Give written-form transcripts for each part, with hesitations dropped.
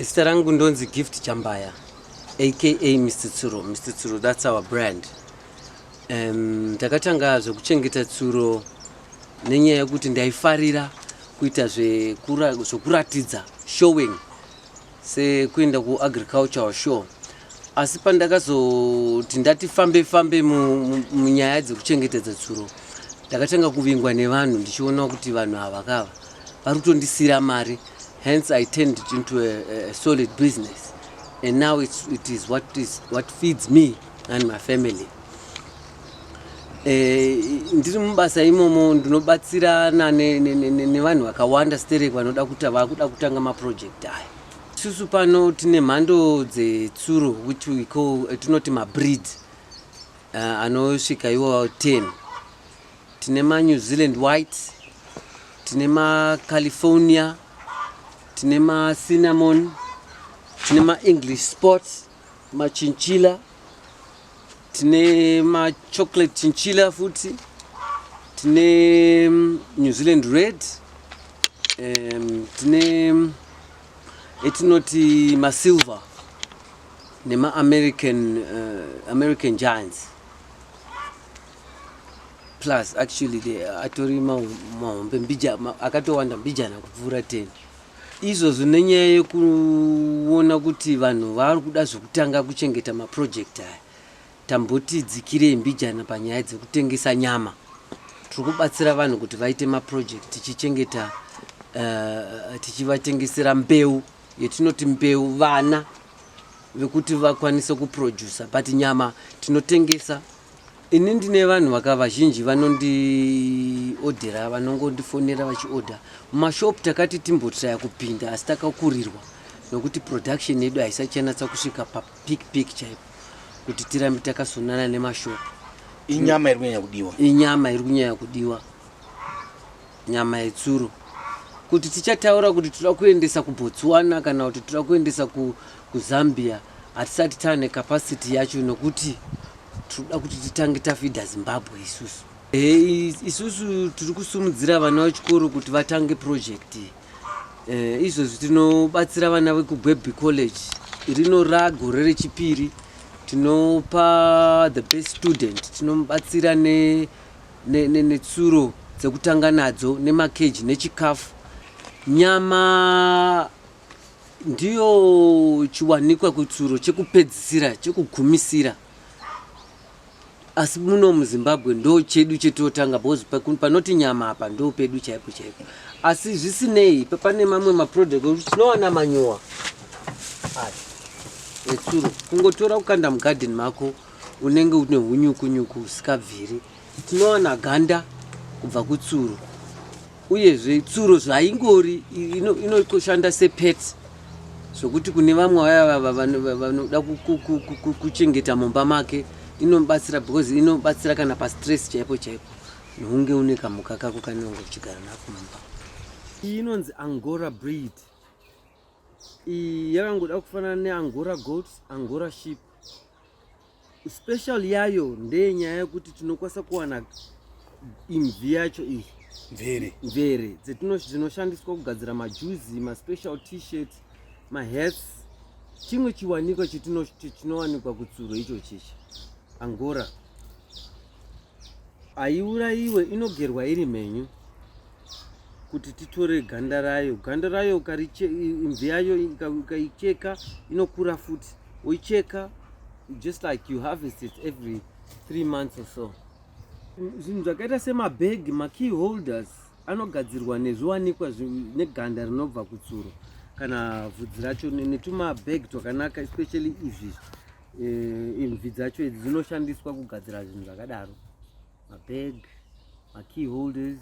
Zita rangu ndonzi Gift Chambaya, aka Mr Tsuro. Mr Tsuro, that's our brand. Ndakatanga zvekuchengeta tsuro nenyaya yekuti ndaifarira kuita zvekuratidza, showing, sekuenda kuagricultural show. Asi pandakazoti ndati fambe fambe munyaya dzekuchengetedza tsuro, ndakatanga kuvingwa nevanhu, ndichiona kuti vanhu ava kava vari kutondisira mari. Hence I turned it into a solid business, and now it is what feeds me and my family. Ndiri mubasa imomo, ndinobatsirana nevanhu vakawanda sterek vanoda kuti vakuda kutanga maproject aya. Isusu pano tine mhando dzetsuro which we call, tinoti mabreed anosvika iwo 10. Tine maNew Zealand White, tine maCalifornia, tine macinnamon, tine maEnglish Spot, machinchilla, tine machocolate chinchilla futi, tine New Zealand Red, tine etinoti masilver nemaAmerican American Giants. Plus actually the atori mahombe mbija akatowanda mbijana kupfuura 10 izvozvo, nenyaya yekuona kuti vanhu vari kuda zvekutanga kuchengeta maproject aya. Tamboti dzikirei mbijana panyaya dzekutengesa nyama. Tiri kubatsira vanhu kuti vaite maproject tichichengeta, tichivatengesera mbeu yetinoti mbeu, vana vekuti vakwanise kuprodusa, but nyama tinotengesa. Ini ndine vanhu vaka vazhinji vanondiodhera, vanongondifonera vachiodha. Mumashop takati timbotraya kupinda, asi takakurirwa nokuti production yedu haisachanatsa kusvika papeak peak chaipo kuti tirambe takasonana nemashop. Inyama iri kunyanya kudiwa? Inyama iri kunyanya kudiwa, nyama yetsuro. Kuti tichataura kuti toda kuendesa kuBotswana kana kuti toda kuendesa kuZambia, hatisati taane capacity yacho, nokuti tinoda kuti titange tafidha Zimbabwe isusu. Isusu tiri kusumudzira vana vechikoro kuti vatange project. Izvozvi tinobatsira vana vekuGwebi College. Rino ragore rechipiri tinopa the best student, tinomubatsira netsuro dzekutanga nadzo, nemakeji, nechikafu. Nyama ndiyo chiwanikwa kutsuro chekupedzisira, chekugumisira, asi muno muZimbabwe ndo chedu chetotanga, because panoti nyama apa ndo pedu chaipo chaipo. Asi zvisinei, pane mamwe maproduct ekuti tinowana manyowa aya etsuro. Kungotora kukanda mugadheni mako, unenge une hunyukunyuku husikabviri. Tinowana ganda kubva kutsuro. Uyezve tsuro zvaingori inoshanda sepet, zvokuti kune vamwe vaya vanoda kuchengeta mumba make, inobatsira because inobatsira kana pastress chaipo chaipo, nounge une kamuka kako kanonge uchigara nako mumba. Iyi inonzi Angora breed. Iyi yakangoda kufanana neAngora goat, Angora sheep. Special yayo ndeyenyaya yekuti tinokwanisa kuwana imvi yacho iyi. Mvere. Mvere dzinoshandiswa kugadzira majuzi, maspecial T-shirt, mahats. Chimwe chiwanikwa chinowanikwa kutsuro icho chichi. Angora haiurayiwe, inogerwa iri mhenyu kuti titore ganda rayo. Ganda rayo imvi yayo ukaicheka inokura futi. Uicheka just like you harvest it every 3 months or so. Zvinhu zvakaita semabhegi, makey holders anogadzirwa nezviwanikwa neganda rinobva kutsuro kana vhudzi racho, netumabhegi twakanaka. Especially izvi, imvi dzacho idzi dzinoshandiswa kugadzira zvinhu zvakadaro, mabag, makey holders,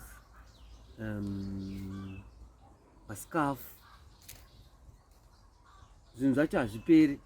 mascarf. Zvinhu zvacho hazviperi.